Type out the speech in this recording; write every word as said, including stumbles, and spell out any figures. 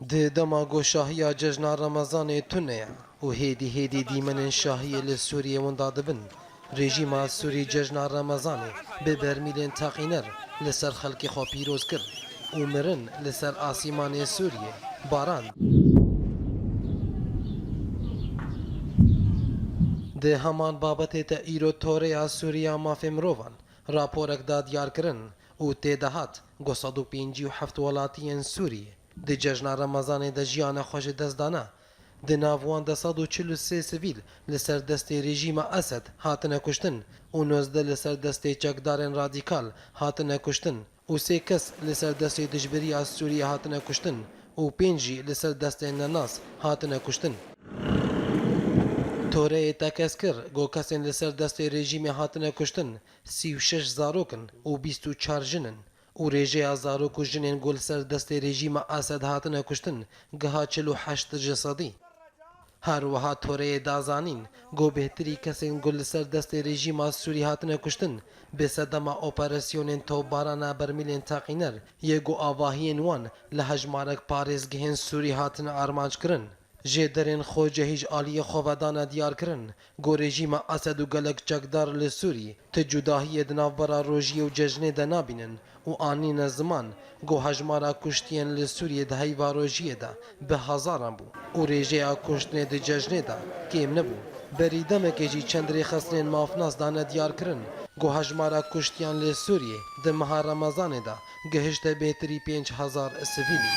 Di dema ku şahiya cejna Remezanê tune ye û hêdî hêdî dîmenên şahiyê li Sûriyê winda dibin, rejîma Sûrî cejna Remezanê bi bermîlên teqîner li ser xelkê xwe pîroz kir û mirin li ser asîmanê Sûriyê barand. Di heman babetê de îro Toreya Sûrî ya Mafê Mirovan raporek da diyarkirin û tê de hat ku sed û pêncî û heft welatiyên Sûrî di cejna Remezanê de jiyana xwe ji dest dane. Di nav wan de sed û çil û sê sivîl li ser destê rejîma Esed hatine kuştin û nozdeh li ser destê çekdarên radîkal hatine kuştin û sê kes li ser destê dijberiya Sûriyê hatine kuştin û pênc jî li ser destê nenas hatine kuştin. Toreyê tekez kir ku kesên li ser destê rejîmê hatine kuştin sî û şeş zarok in û bîst û çar jin in û rêjeya zarok û jinên ku li ser destê rejîma Esed hatine kuştin giha çil û heşt ji sedî. Her wiha Toreyê da zanîn ku bêhtirî kesên ku li ser destê rejîma Sûrî hatine kuştin, bi sedema operasyonên topbarana bermîlên teqîner yê ku avahiyên wan li hejmarek parêzgehên Sûrî hatine armanc kirin. Jêderên xwecihî ji aliyê xwe ve dane diyarkirin ku rejîma Esed û gelek çekdar li Sûrî ti cudahiyê di navbera rojiyê û cejnê de nabînin û anîne ziman ku hejmara kuştiyên li Sûriyê di heyva rojiyê de bi hezaran bû û rêjeya kuştinê di cejnê de kêm nebû. Berî demekê jî çend rêxistinên mafnas dane diyarkirin ku hejmara kuştiyan li Sûriyê di meha Remezanê de gihişte bêhtirî pênc hezar sivîlî.